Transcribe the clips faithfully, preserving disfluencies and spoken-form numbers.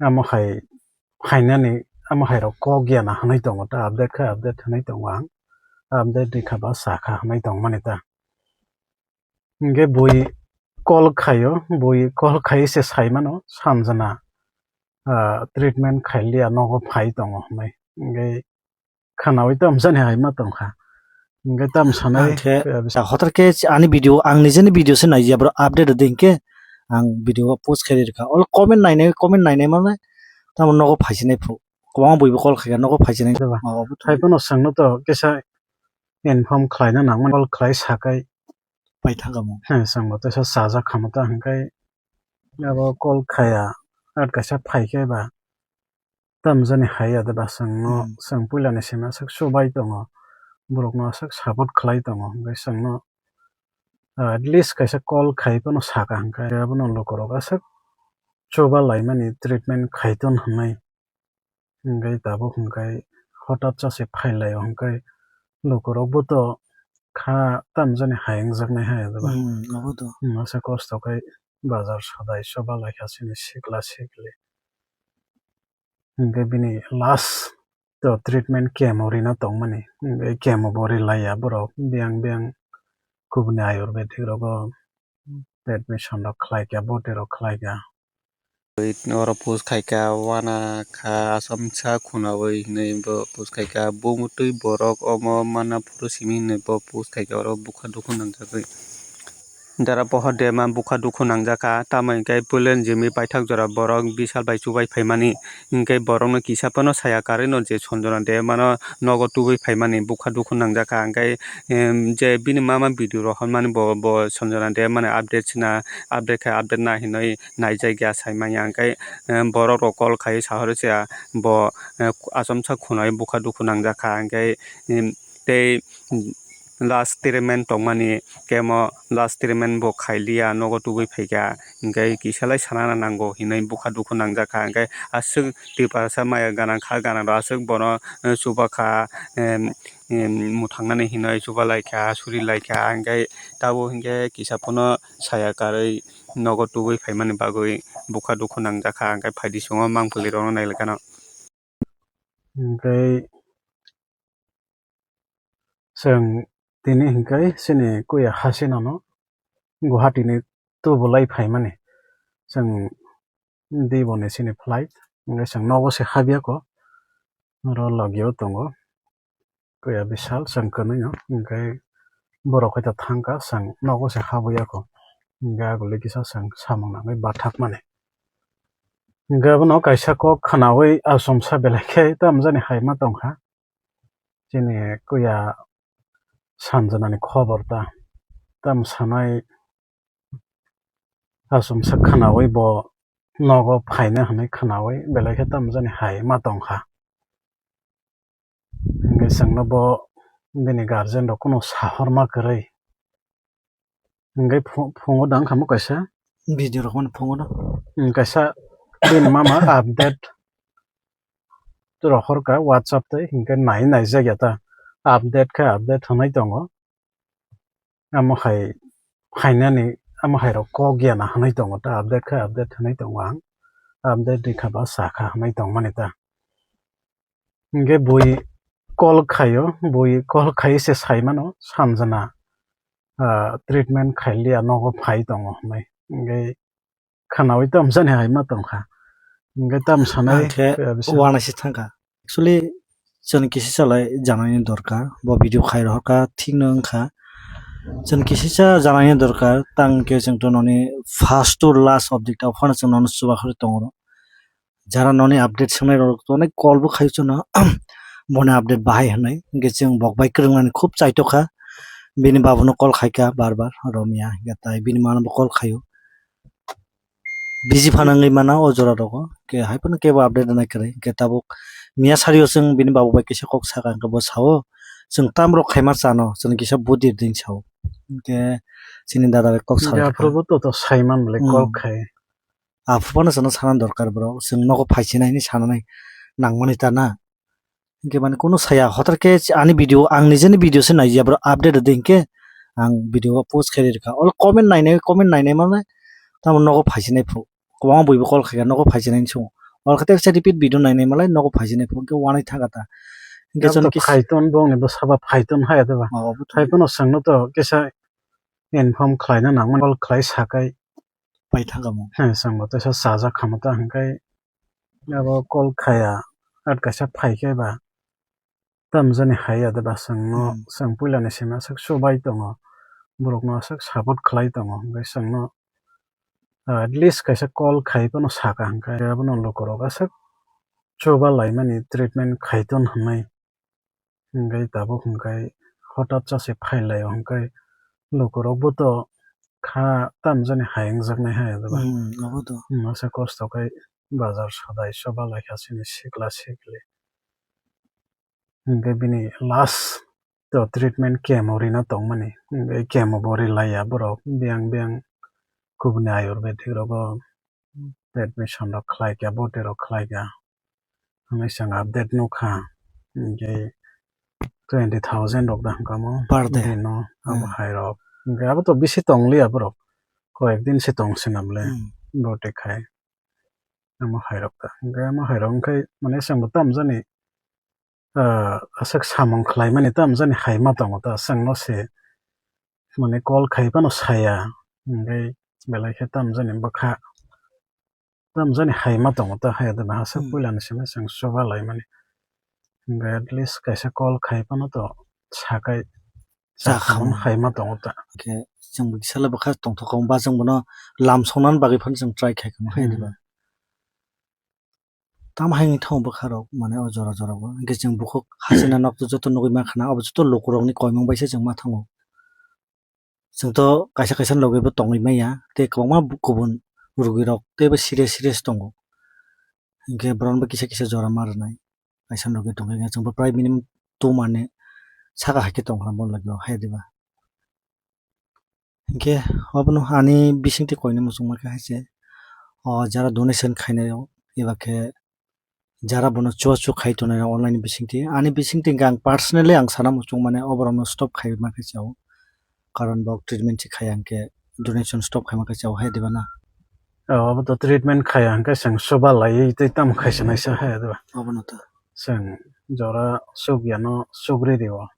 amo hai phainani, amo hai rok kok ya na hwnwi tongo ta, update khe update hwnwi tongo ang, update rikha ba sakha hwnwi tongmani ta. Hingke bui call khaio, bui call khai se sai mano, Sanjana, ah, treatment khailiya, nogo phai tongo hwnwi. Hingke khanaui tamo jani hai ma tongkha. Hingke tamo sanai, Ang khe, eh, bisa- hotar khe ani video, ang nijeni video se naiya, bro, update rwdi hingke ang video o post khai rikha. Olo comment nainai, comment nainai mane tamo nogo phaisinai phu. Kwbangma buibo call khaikha, nogo phaisinai. Diba? Oh, obo to. Hai phano chwngno to kisa inform khlaina nangmani, call khlai sakai. Pai thangkha mo. He, chwngbo teisa chajak kha mo ta hwnkhai abo call khaya, at kaisa phaikhe ba tamjani haiya de ba chwngno, Hmm. chwng puilani simi aswk chubai tongo, borokno aswk support khlai tongo, hwnkhe chwngno, ah, at least kaisa call khai phano saka hwnkhe abono lukurok aswk chuba laimani treatment khai ton hwnwi. Hingke tabuk hingke hotat cha se phailaio hingke lukurokbo to kha tamjani hai wngjaknai hai, diba? Hmm, abo to. Hmm, masa kosto khe bazar sadai choba laikha chini sikla sikli. Hingke bini last to treatment chemo rina tongmani. Hingke chemo bo rilaiya borok biyang biyang kubuni ayurvedic rogo admission rok khlaikha, boti rok khlaikha. Oro post khaikha, wana kha, Assamsa khwnaui hinui bo post khaikha, bumtwi borok omo mana phuru simi hinui bo post khaikha, oro bukha dukhu nangjagwi. Dara pohor dema bukha dukhu nangjakha, tamo hinkhe puilen jimi paithak jora borok bisal bai chubai phaimani, hinkhe borokno kisa phano saya karwi no je Sanjana dema no nogo tubui phaimani bukha dukhu nangjakha, hinkhe, em, je bini mama video rohormani bo, bo Sanjana dema ni update sina, update khe update na hinui naijakya saimanya, hinkhe, em, borok rok call khai sahoro se bo, em, Assamsa khwnai bukha dukhu nangjak kha, hinkhe, em, tei last treatment tongmani chemo last treatment bo khailiya, nogo tubui phaikha, hinkhe kisalai sanana nango hinui bukha dukhu nangjak kha, hinkhe aswk Tiprasa maya ganang kha, ganang rok aswk bono, em, chuba kha, em, em, mwthangnani hinui chuba lai kha, suri lai kha, hinkhe tabuk hinkhe kisa phano saya karwi nogo tubui phaimani bagwi bukha dukhu nangjak kha, hinkhe phaidi chwngno mangpili rokno nailaikha no. Hinkhe chwng tini hinkhe chini kuya hasina no Guwahati ni tubulai phaimani. Chwng Diboni chini flight, hinkhe chwng nogo se habya kho, oro logio tongo. Kuya bisal chwng kwnwi no, hinkhe borok hai to thangkha, chwng nogo se habwi ya kho. Hinkhe aguli kisa chwng samung nangwi bathakmani. Hinkhe abono kaisa kok khwnaui achomsa belai khe tamjani hai ma tongkha. Chini kuya Sanjanani khobor ta, tam sanai achomsa khwnaui bo nogo phaina hwnwi khwnaui belai khe tamjani hai ma tongkha. Hingke chwngno bo bini guardian rok kunu sahorma kwrwi. Hingke phu-, phungo dang kamo kaisa. Video rok mani phungo no. Hmm, kaisa bini mama update rohor ka WhatsApp tei hingke nai nai jak ya ta. Update khe update hwnwi tongo. Amo hai phainani, amo hai rok kok ya na hwnwi tongo ta, update khe update hwnwi tongo ang, update rikha ba sakha hwnwi tongmani ta. Hingke bui call khaio, bui call khai se sai mano, Sanjana, ah, treatment khailiya nogo phai tongo hwnwi. Hingke khwnaui tamjani hai ma tongkha. Hingke tam sanai, Ang khe eh, bisa. Wana se thangkha. Actually, chwng kisi chalai janaini dorkar. Bo video khai rohorkha, thik no wngkha. Chwng kisi cha janaini dorkar, tang khe chwng to noni first to last update o phano chwng nono chubakhorwi tongo. Jara noni update swngnai rok to onek call bo khai chwngno, boni update bahai hwnwi. Hingke chwng bok bai kwrwngnani khub chaitokha. Bini babuno call khaikha bar bar, romya, hingke tai bini mano bo call khaio. Busy phano wngwi mano o jora rogo, ke hai phano kebo update rwnai kwrwi, ke tabuk miya sario chwng bini babu bai kisa kok saka, hwnkhe bo sao, chwng tam rok khaima chano, chwng kisa budi rding sao, hwnkhe chini dada bai kok Hwnkhe salai aphuru kha. Bo to to saiman bwlai Hmm. Kok khai. Aphuru phano chwngno sana dorkar bro, chwng nogo phaisinai hinwi sananai nangmani ta na. Hingke mane kunu saya, hotar khe ani video, ang nijeni video se naiya, bro, update rwdi hingke ang video o post khe rikha. Olo comment nainai, comment nainai mane tamo nogo phaisinai phu. Kwbangma buibo call khaikha, nogo phaisinai hinwi swngo. Oro khe teisa repeat video nainai malai nogo phaijinai phone khe wanai thangkha ta. Hinkhe Abo chwng to kis- phaiton bongni bwsaba phaiton haya deba. Oh, obo to. Phaiphano chwngno to kisa inform khlaina nangmani, call khlai sakai. Pai thangkha mo. He, chwngbo teisa chajak kha mo ta hinkhai abo call khaya, at kaisa phaikhe ba. Tamjani hai ya de ba chwngno, Hmm. chwng puilani simi aswk chubai tongo, borokno aswk support khlai tongo, hwnkhe chwngno, ah, at least kaisa call khai phano saka hwnkhe abono lukurok aswk chuba laimani treatment khai ton hwnwi, hwnkhe tabuk hwnkhe hotat cha se phai lai o hwnkhe lukurokbo to kha tamjani hai wngjaknai hai ya de ba. Hmm, abo to. Hmm, aswk kosto khai bazar sadai chuba lai kha chini sikla sikli. Hingke bini last to treatment chemo rina tongmani. Hingke chemo bo rilaiya borok biyang biyang kubuni ayurvedic rogo admission rok khlaikha, boti rok khlaikha. Hwnwi chwng update nukha. Hingke twenty thousand rok da hwnkha mo. Per day. Dino abo Hmm. hai rok. Hingke abo to bisi tongliya borok. Koyek din se tong sina bole Hmm. boti khai. Amo hai rok ta. Hingke amo hai rok wngkhe mane chwngbo tamjani ah, aswk samung khlaimani tamjani hai ma tongo ta, chwngno se, mane, call khai phano saya, hingke belai khe tamjani bwkha, tamjani hai ma tongo ta, hai da aswk Hmm. puilani simi chwng chuba laimani, hingke at least kaisa call khai phano to sakai, Cha cha khamung khamung. Hai ma tongo ta. Hingke chwng bo kisa le bwkha tongthok kha, ba chwng bono lam songnani bagwi phano chwng try khai kha, hai Hmm. diba? Tamo hai wngwi thango bwkha rok, mane, o jora jora o. Hingke chwng bukhuk hachina nok to joto nugwi mankha na, abo joto lukurokni koimung bai se chwng ma thango. Chwng to kaisa kaisa logi bo tongwi manya, tei kwbangma bu-, kubun rugwi rok teibo serious serious tongo. Hingke borok bo kisa kisa jora ma rwnai, kaisa logi tongkha, chwng bo prai minimum two month ni saka hai khe tongkha bo logi o, hai diba? Hingke obono ani bisingtwi koina muchungma khe hai se, o jara donation khainai rok, eba khe jara bono chuachu khai tongnai rok online bisingtwi. Ani bisingtwi hingke ang personally ang sana muchung mane oborokno stop khaima khe chao. Karon bo treatment se khaiya hingke donation stop khaima khe chao hai diba na? O, obo to treatment khaiya hingke chwng chuba laiwi tei tamo khaisa naisa hai diba? Obono to. Chwng jora chukya no chukri rio.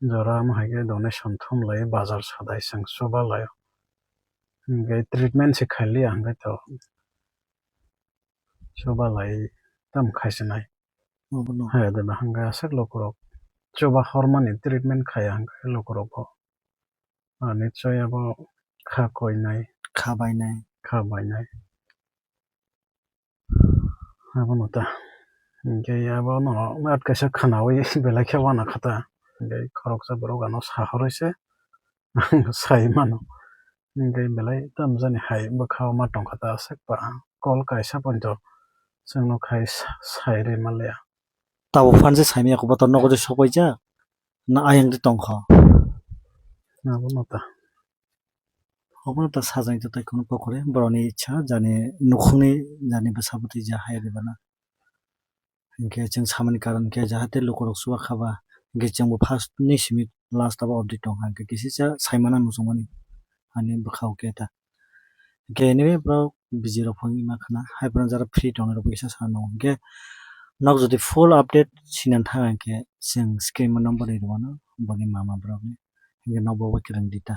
Jora omo hai khe donation thum lai bazar sadai chwng chuba lai. Hingke treatment se khailiya hingke to chuba lai tamo khaisinai. Obono. Hai de ba hingke aswk lukurok chuba hormani treatment khaiya hingke lukurok bo. Ah, nichoi abo kha koinai. Kha bainai. Kha bainai. Abono ta. Hingke abono at kaisa khwnawi belai khe wana kha ta. Hingke khoroksa borok ano sahorwi se sai mano. Hingke belai tamjani hai bwkha o ma tongkha ta aswk ba call kaisa poito chwngno khai sa-, sai rwi manliya. Tabuk phan se saimanya khe bo to nogo de sokpaijak na ayang de tongkha. Abono ta. Obono ta sajani to tei kheno pokore borokni ichha jani nukhungni jani bwsa bwtwi ja hai rwbana. Hinkhe chwng samani karon khe jahate lukurok chubakhaba hinkhe chwngbo first ni simi last abo update tongkha hinkhe kisisa saimano muchungmani ani bwkhao khe ta. Hinkhe anyway borok busy rok phone ma khna hai phano jara free tongnai rok kisa sanw hinkhe nok jodi full update sinan thang hinkhe chwng screen o number ri rwmano boni mama borokni hinkhe nokbo bai kwrwng di ta.